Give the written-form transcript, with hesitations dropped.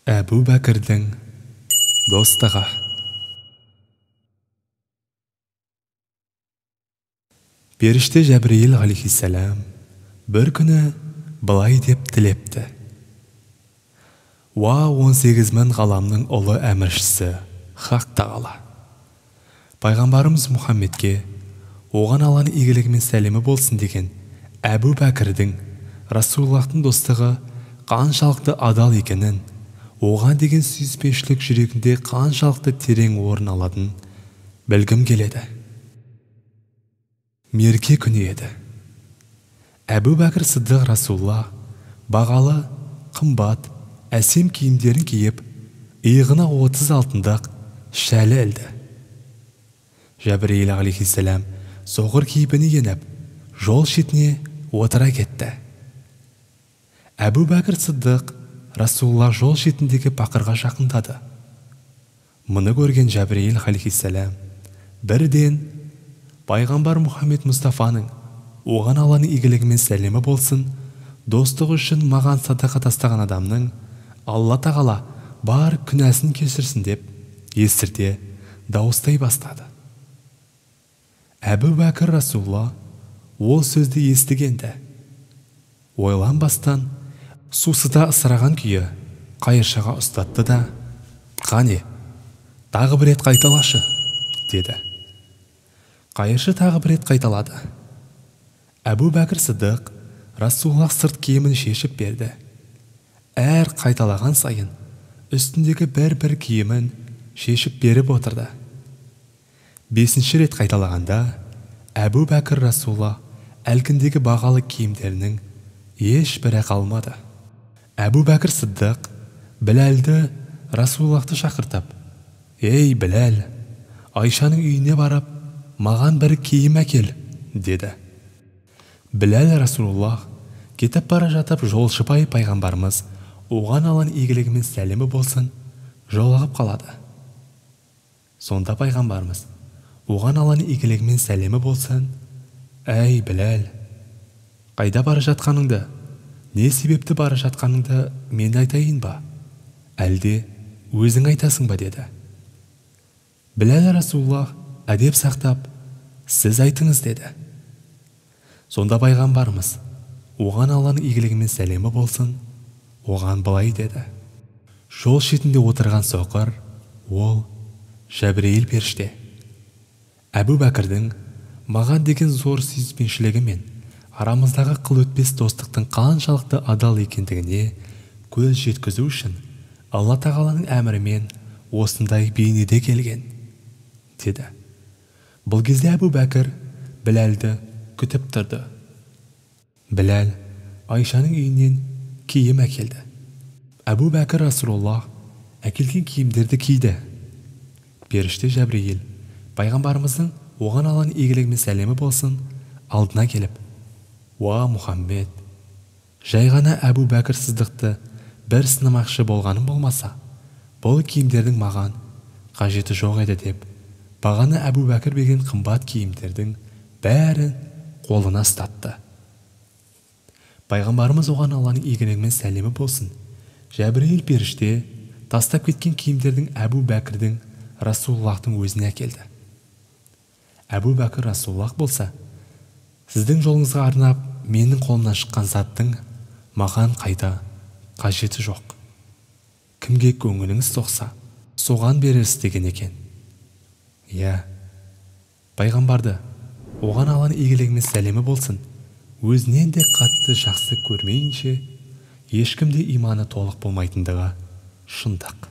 Әбу Бәкірдің достығы. Періште Жәбірейіл алейхиссалам бір күні былай деп тілепті: «Уа 18 мың ғаламның ұлы әміршісі Хақ Тағала, пайғамбарымыз Мұхаммедке, оған Алланың игілігі мен сәлемі болсын деген Әбу Бәкірдің, Расулаллахтың достығы қаншалықты адал екенін, оған деген сүйіспеншілік жүрегінде қаншалықты терең орын алатынын білгім келеді». Мереке күні еді. Әбу Бәкір Сыддық Расулаллах бағалы, қымбат, әсем киімдерін киіп, иығына 30 алтындық шәлі ілді. Жәбірейіл алейхиссалам соқыр кейпіне еніп, жол шетіне отыра кетті. Әбу Бәкір Сыддық Расулаллах жол шетіндегі пақырға жақындады. Мұны көрген Жәбірейіл алейхиссалам бірден пайғамбар Мұхаммед Мұстафаның, оған Алланың игілігі мен сәлемі болсын, достығы үшін маған садақа тастаған адамның Алла Тағала бар күнәсін кешірсін деп естірте дауыстай бастады. Әбу Бәкір Расулаллах ол сөзді естігенді ойланбастан сусыта ысыраған күйі қайыршыға ұстатты да, «Қане, тағы бір рет қайталашы», деді. Қайыршы тағы бір рет қайталады. Әбу Бәкір Сыдық Расулаллах сырт киімін шешіп берді. Әр қайталаған сайын үстіндегі бір-бір киімін шешіп беріп отырды. 5-ші рет қайталағанда Әбу Бәкір Расулаллах әлгіндегі бағалы киімдерінің ешбірі қалмады. Әбу Бәкір Сыддық Біләлді Расулаллахты шақыртып, «Ей, Біләл, Айшаның үйіне барып, маған бір киім әкел», деді. Біләл Расулаллах кетіп бара жатып, жолшыбай пайғамбарымыз, оған Алланың игілігі мен сәлемі болсын, жолығып қалады. Сонда пайғамбарымыз, оған Алланың игілігі мен сәлемі болсын, «Әй, Біләл, қайда бара жатқаныңды, не себепті бара жатқаныңды мен айтайын ба, әлде өзің айтасың ба?» деді. Біләл Расулаллах әдеп сақтап, «Сіз айтыңыз», деді. Сонда пайғамбарымыз, оған Алланың игілігі мен сәлемі болсын, оған былай деді: «Жол шетінде отырған соқыр ол Жәбірейіл періште. Әбу Бәкірдің маған деген зор сүйіспеншілігі мен арамыздағы қыл өтпес достықтың қаншалықты адал екендігіне көз жеткізу үшін Алла Тағаланың әмірімен осындай бейнеде келген», деді. Бұл кезде Әбу Бәкір Біләлді күтіп тұрды. Біләл Айшаның үйінен киім әкелді. Әбу Бәкір Расулаллах әкелген киімдерді киді. Періште Жәбірейіл пайғамбарымыздың, оған Алланың игілігі мен сәлемі болсын, алдына келіп, «Уа Мұхаммед, жай ғана Әбу Бәкір Сыдықты бір сынамақшы болғаным болмаса, бұл киімдердің маған қажеті жоқ еді» деп, бағана Әбу Бәкір берген қымбат киімдердің бәрін қолына ұстатты. Пайғамбарымыз, оған Алланың игілігі мен сәлемі болсын, Жәбірейіл періште тастап кеткен киімдердің Әбу Бәкірдің Расулаллахтың өзіне әкелді. Әбу Бәкір Расулаллах болса, «Сіздің жолыңызға арнап менің қолымнан шыққан заттың маған қайта қажеті жоқ. Кімге көңіліңіз соқса, соған берерсіз» деген екен. Иә, пайғамбарды, оған Алланың игілігі мен сәлемі болсын, өзінен де қатты жақсы көрмейінше, ешкімде иманы толық болмайтындығы шындық.